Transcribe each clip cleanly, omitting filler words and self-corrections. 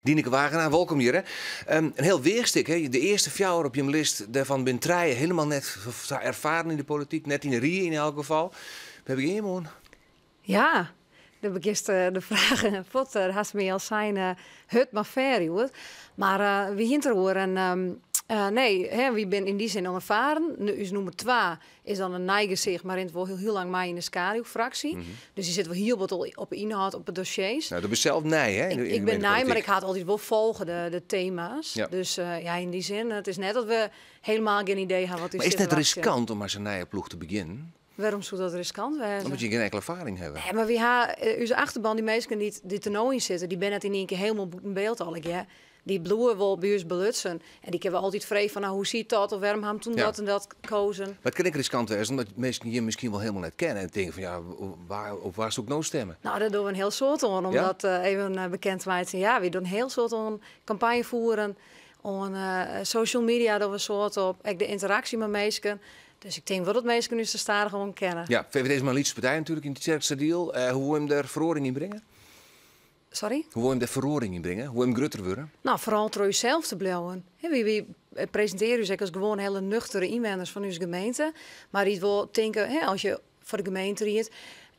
Dineke Wagenaar, wolkom hjir. In hiel weachstik, hè? De earste fjouwer op jim list, dêrfan binne trije hielendal net sa erfaren yn de polityk, net yn de rie yn elk gefal. Wêr begjin je oan? Ja, do begjinst de fraach fuort, hast my al sein, hurd mar fair hjoed. Mar wy hiene it deroer en nee, hè, wy binne yn dy sin ûnerfaren. Us nûmer twa is dan in nij gesicht, mar rint wol hiel, hiel lang mei yn de skaduwfraksje. Dus dy sit wol hiel wat op 'e ynhâld, op 'e dossiers. Nou, do bist sels nij, hè? Ik bin nij, mar ik ha it altyd wol folge, de tema's. Dus ja, yn dy sin, it is net dat we helemaal gjin idee ha wat ús Mar is sit it net te wachtsjen. riskant om mei sa'n nije ploech te begjinnen? Wêrom soe dat riskant wêze? Omdat je gjin inkele erfaring hawwe. Nee, mar wy ha ús achterban, dy minsken dy't der no yn sitte, dy binne net yn ien kear helemaal bûten byld allegear. Dy bliuwe wol by ús belutsen. En dy kinne we altyd freegje fan, nou, hoe siet dat? Of wêrom ha we toen dat en dat kozen? Mar it kin ek riskant wêze, omdat minsken jim miskien wol helemaal net kenne en tinke fan, ja, op wa soe ik no stimme? Nou, dêr dogge we in hiel soad oan, om dat even bekend te meitsjen. Ja, wy dogge in hiel soad oan kampanje fieren, oan social media dogge we in soad op, ek de ynteraksje mei minsken. Dus ik tink wol dat minsken ús der stadichoan kenne. Ja, VVD is mar in lytse partij natuerlik yn it Tytsjerksteradiel. Hoe wol jim dêr feroaring yn bringe? Sorry? Hoe wol jim dêr feroaring yn bringe? Hoe wol jim grutter wurde? Nou, foaral troch ússels te bliuwen. Hè, wy presintearje ús ek as gewoan hiele nuchtere ynwenners fan ús gemeente. Mar dy't wol tinke, hè, as je foar de gemeenteried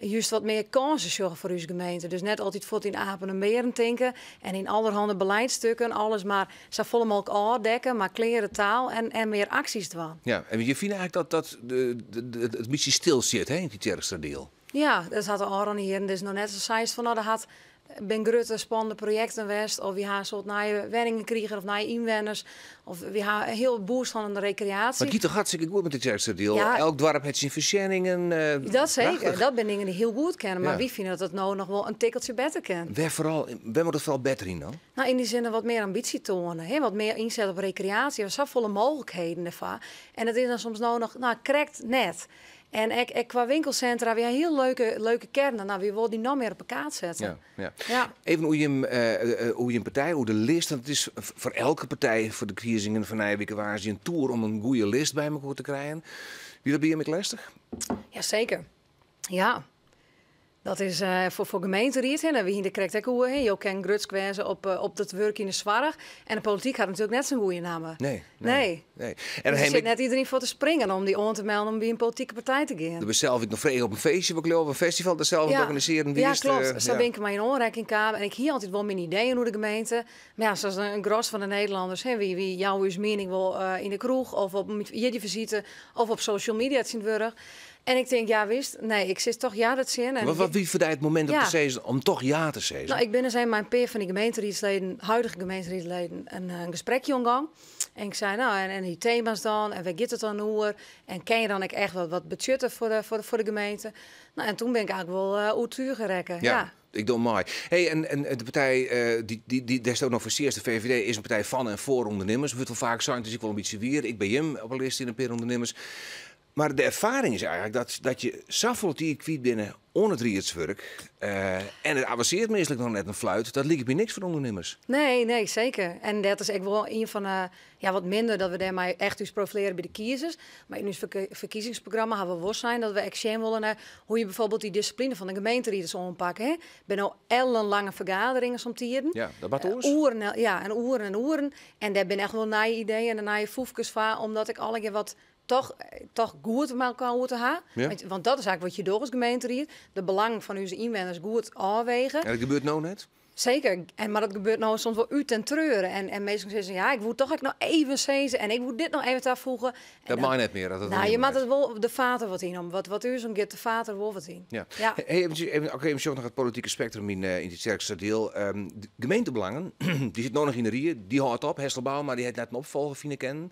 just wat mear kânsen sjogge foar ús gemeente. Dus net altyd fuort yn apen en bearen tinke en yn allerhande beliedstukken alles mar safolle mooglik ôfdekke, mar kleare taal en mear aksjes dwaan. Ja, en je fine eigentlik dat it in bytsje stil sit, hè, yn Tytsjerksteradiel? Ja, dat hat de ôfrûne jierren dus noch net sa seist fan, no, der hat bin grutte spannende projekten west of wy ha in soad nije wenningen krigen of nije ynwenners of wy ha in hiel boost fan de rekreaasje. Mar it giet toch hartstikke goed mei Tytsjerksteradiel? Ja. Elk doarp hat syn foarsjenningen. Dat seker, Prachtich. dat binne dingen dy't hiel goed kinne, mar Ja. wy fine dat it no noch wol in tikkeltsje better kin. Wêr moat it foaral better yn dan? Nou, yn dy sin wat mear ambysje toane, hè? Wat mear ynset op rekreaasje. We ha safolle mooglikheden dêrfoar. En it is dan soms no noch, nou, krekt net. En ek kwa winkelsintra, wy ha hiel leuke kearnen. Nou, wy wolle dy noch mear op 'e kaart sette. Ja, ja. Ja. Even oer jim partij, oer de list. Want it is foar elke partij foar de ferkiezingen fan nije wike woansdei in toer om in goede list by mekoar te krijen. Wie dat by jim ek lestich? Ja, seker. Ja. Dat is foar gemeenteried. Hè. Wy hiene der krekt ek oer. Hè. Jo kinne grutsk wêze op dat wurk yn de soarch. En de polityk hat natuerlik net sa'n goede namme. Nee, nee, Nee. nee. Dus En der dan sit net iedereen foar te springen om dy oan te melden om by in politike partij te gean. Der bist sels ek noch frege op in feestje, wat ik leau, op in festival dat sels organisearren Ja, wiest, klopt. Sa ja. bin ik mei yn oanrekking kaam. En ik hie altyd wol myn ideeën oer de gemeente. Mar ja, sa as in gros fan de Nederlanners, hè, wy jouwe ús miening wol yn de kroech of op in jierdeifisite of op social media tsjintwurdich. En ik tink, ja, wist, nee, ik sis toch ja dat sin. En Wat wie foar dy it momint om Ja. te sizzen, om toch ja te sizzen? Nou, ik bin ris even mei in pear fan dy gemeenteriedsleden, huidige gemeenteriedsleden, in gesprekje oangongen. En ik sei, nou, en dy tema's dan, en wêr giet it dan oer? En kin je dan ek echt wat betsjutte foar de gemeente? Nou, en toen bin ik eigentlik wol oertuge rekke. Ja. Ja. Ik doch mei. Hey, en de partij, dy, dêr'tst ek noch foar stiest, de VVD, is in partij fan en foar ûndernimmers. Wurdt wol faak sein, it is ek wol in bytsje wier. Ek by jim op 'e list stean in pear ûndernimmers. Mar de erfaring is eigentlik dat je safolle tiid kwyt binne oan it riedswurk, en it avansearret meastlik noch net in fluit. Dat liket my niks foar ûndernimmers. Nee, nee, seker. En dat is ek wol ien fan de, ja, wat minder dat we dêrmei echt ús profilearje by de kiezers. Mar yn ús ferkiezingsprogramma hawwe we wol sein dat we ek sjen wolle nei hoe je byfoarbyld dy dissipline fan de gemeenterieders oanpakke. Hè. Binne no ellenlange fergaderingen somtiden. Ja, dat moat oars. Oeren, ja, en oeren en oeren. En dêr binne echt wol nije ideeën en nije foefkes foar, omdat ik allegear wat toch goed mei elkoar oer te ha. Want dat is eigentlik wat je dogge as gemeenteried. De belangen fan ús ynwenners goed ôfwege. En dat gebeurt no net? Seker, mar dat gebeurt no soms wol út en treure. En minsken sizze, ja, ik woe toch ek noch even sizze en ik woe dit noch even tafoege. En Dat dan mei net mear, dat dat Nou, net je mear moat it wol, de vaat der wat yn om. Wat ús om giet, de vaat der wol wat yn. Ja. Ja. Hey, even, oké, even sjoch noch it politike spektrum yn Tytsjerksteradiel. De gemeentebelangen, dy sit no noch yn de rie, dy hâldt op. Hessel Bouma, dy hat net in opfolger fine kinnen.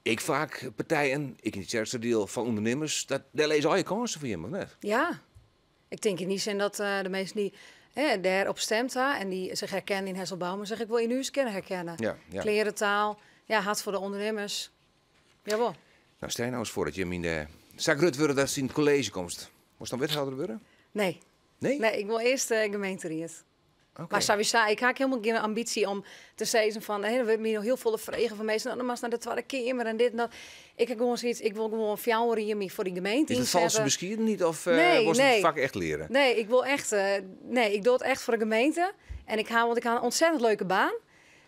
Ek faak partijen, ek yn Tytsjerksteradiel, fan ûndernimmers, dêr lizze al je kânsen foar jim, of net? Ja, ik tink yn dy sin dat de minsken dy't, hè, dêr op stemd ha en dy't sich herkenne yn Hessel Bouma, sich ek wol yn ús kinne herkenne. Ja, ja. Kleare taal, ja, hart foar de ûndernimmers. Jawol. Nou, stel nou eens foar dat jim yn de sa grut wurde dat yn it kolleezje komst. Wolst dan wethâlder wurde? Nee. Nee? Nee, ik wol earst gemeenteried. Oké. Mar sawiesa, ik ha ek hielendal gjin ambysje om te sizzen fan, hè, der wurdt my no hiel folle frege fan minsken, no, dan moatst nei de Twadde Keamer en dit en dat. Ik ha gewoan soiets, ik wol gewoan 4 jier my foar dy gemeente Is dat ynsetten. falske beskiedenheid of Nee, wolst it nee. fak echt leare? Nee, ik wol echt, nee, ik doch it echt foar de gemeente. En ik ha, want ik ha in ontzettend leuke baan.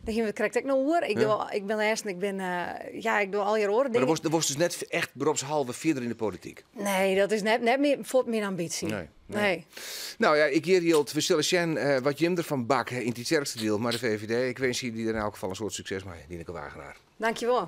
Dêr hiene we it krekt ek noch oer. Ik doch, ik bin lêsten, ik bin, ja, ik doch allegear oare Mar dingen. der wolst dus net echt beropshalve fierder yn de polityk? Nee, dat is net mear fuort myn ambysje. Nee, nee. Nee. No ja, ik hjir jild. We sille sjen wat jim derfan bakke yn Tytsjerksteradiel mei de VVD. Ik winskje dy der yn elk gefal in soad sukses mei, Dineke Wagenaar. Dankjewol.